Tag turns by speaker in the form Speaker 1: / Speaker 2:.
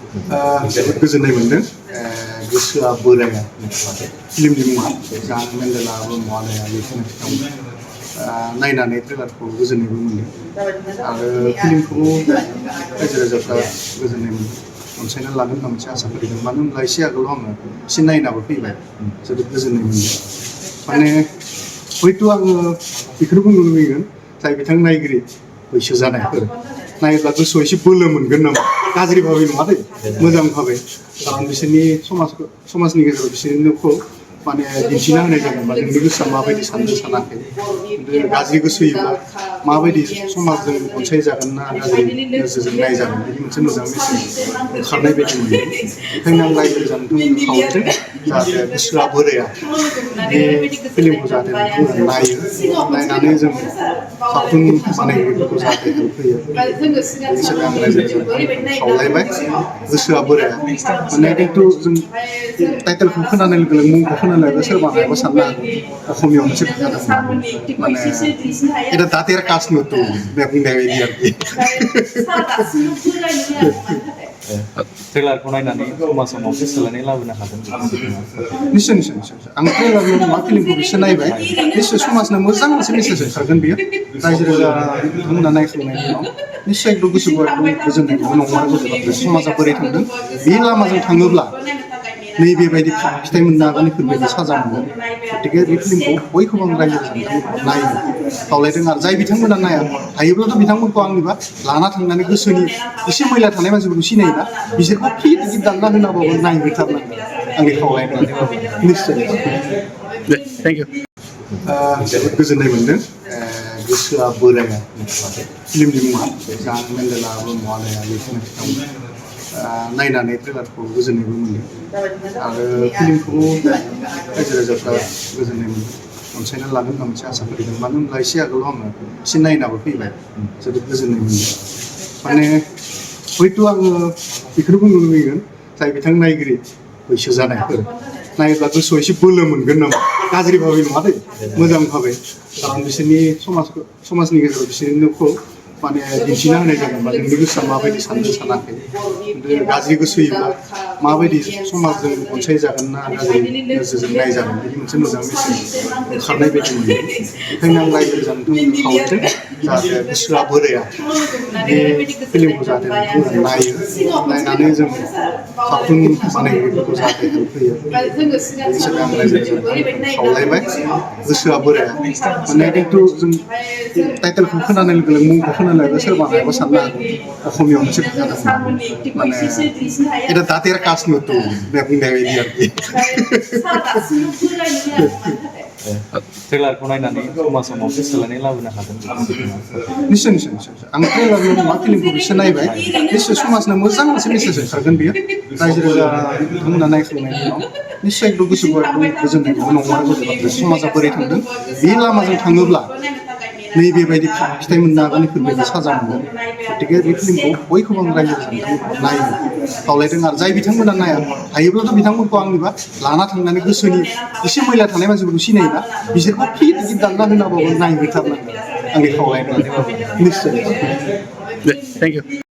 Speaker 1: जोबोद गोजोननाय मोनदों गोसोआ बोराया फिल्मनि मुङा जान मेन्डेलाबो महालया बेखौनो नायनानै ट्रेलारखौ गोजोननायबो मोनदों आरो फिल्मखौ रायजो राजाफ्रा गोजोननाय मोनदों अनसायना लागोन होनना मोनसे आसा फारिदों मानो होनब्ला एसे आगोलाव आङो एसे नायनाबो फैबाय जोबोद गोजोननाय मोनदों माने हयथ' आङो बेखौनो बुंनो लुबैगोन जाय बिथां नायगिरि बैसो जानायफोर नायोब्ला गोसोआव एसे बोलो मोनगोन नामा गाज्रि भाबै नङा दे मोजां भाबै खारन बिसोरनि समाजनि गेजेराव बिसोरनिखौ माने दिन्थिना होनाय जागोन बा नोंनि गोसोआ माबायदि साननो सानाखै गाज्रि गोसोयोब्ला माबायदि समाजजों अनसायजागोन ना गाज्रि नोजोरजों नायजागोन बिदि मोनसे मोजां मेसेज ओंखारनाय बायदि मोनदों बेखायनो आं रायजो राजानो खावलायदों जाहाथे गोसोआ बोराया बे फिल्मखौ जाहाथे नायो नायनानै जों सावथुन बानायगिरिफोरखौ जाहाथे हेल्प होयो बेनि हिसाबै आं रायजो राजानो खावलायबाय गोसोआ बोराया माने खिन्थु जों टाइटेलखौ खोनानाय लोगो लोगो मुंखौ खोनानाय लोगो सोरबा मायाबा साननो हागौ असमियाव मोनसे खोथा दं माने এটা দাঁতের কাজ নতো ব্যাপিং ডায়রিয়া আর কি
Speaker 2: ट्रेलारखौ नायनानै समाजाव माबा सोलायनाय लाबोनो हागोन
Speaker 1: निश्चय निश्चय निश्चय आं ट्रेलारल' नङा फिल्मखौ बिसोर नायबाय निश्चय समाजनो मोजां मोनसे मेसेज ओंखारगोन बियो रायजो राजा बिथांमोना नायखांनायनि उनाव निश्चय एकदम गोसोखौ एकदम गोजोननाय मोनो नंगौना गोजोन समाजा बोरै थांदों बे लामाजों थाङोब्ला नैबेबायदि फिथाइ मोननो हागोन बेफोरबायदि साजा मोनगोन गतिके बे फिल्मखौ बयखौबो आं रायजो राजानो नायनो खावलायदों आरो जाय बिथांमोना नाया हायोब्लाथ' बिथांमोनखौ आंनिबा लाना थांनानै गोसोनि एसे मैला थानाय मानसिफोरखौ सिनायोना बिसोरखौ फ्रि टिकेट दानना होनाबाबो नायहैथारनांगोन आंनि खावलायनाय निश्चय थेंक इउ जोबोद गोजोननाय मोनदों गोसोआ बोराया फिल्मनि मुङा जान मेन्डेलाबो महालया बेखौनो नायनानै ट्रेलारखौ गोजोननायबो मोनदों आरो फिल्मखौ रायजो राजाफ्रा गोजोननाय मोनदों अनसायना लागोन होनना मोनसे आसा फारिदों मानो होनब्ला एसे आगोलाव आङो एसे नायनाबो फैबाय जोबोद गोजोननाय मोनदों माने हयथ' आङो बेखौनो बुंनो लुबैगोन जाय बिथां नायगिरि बैसो जानायफोर नायोब्ला गोसोआव एसे बोलो मोनगोन नामा गाज्रि भाबै नङा दे मोजां भाबै खारन बिसोरनि समाजनि गेजेराव बिसोरनिखौ माने दिन्थिना होनाय जागोन बा नोंनि गोसोआ माबायदि साननो सानाखै गाज्रि गोसोयोब्ला माबायदि समाजजों अनसायजागोन ना गाज्रि नोजोरजों नायजागोन बिदि मोनसे मोजां मेसेज ओंखारनाय बायदि मोनदों बेखायनो आं रायजो राजानो खावलायदों जाहाथे गोसोआ बोराया बे फिल्मखौ जाहाथे नायो नायनानै जों सावथुन बानायगिरिफोरखौ जाहाथे हेल्प होयो बेनि हिसाबै आं रायजो राजानो खावलायबाय गोसोआ बोराया माने खिन्थु जों टाइटेलखौ खोनानाय लोगो लोगो मुंखौ खोनानाय लोगो सोरबा मायाबा साननो हागौ असमियाव मोनसे खोथा दं माने এটা দাঁতের কাজ নতো ব্যাপিং ডায়রিয়া আর কি
Speaker 2: ट्रेलारखौ नायनानै समाजाव माबा सोलायनाय लाबोनो हागोन
Speaker 1: निश्चय निश्चय निश्चय आं ट्रेलारल' नङा फिल्मखौ बिसोर नायबाय निश्चय समाजनो मोजां मोनसे मेसेज ओंखारगोन बियो रायजो राजा बिथांमोना नायखांनायनि उनाव निश्चय एकदम गोसोखौ एकदम गोजोननाय मोनो नंगौना गोजोन समाजा बोरै थांदों बे लामाजों थाङोब्ला नैबेबायदि फिथाइ मोननो हागोन बेफोरबायदि साजा मोनगोन गतिके बे फिल्मखौ बयखौबो आं रायजो राजानो नायनो खावलायदों आरो जाय बिथांमोना नाया हायोब्लाथ' बिथांमोनखौ आंनिबा लाना थांनानै गोसोनि एसे मैला थानाय मानसिफोरखौ सिनायोना बिसोरखौ फ्रि टिकेट दानना होनाबाबो नायहैथारनांगोन आंनि खावलायनाय निश्चय थेंक इउ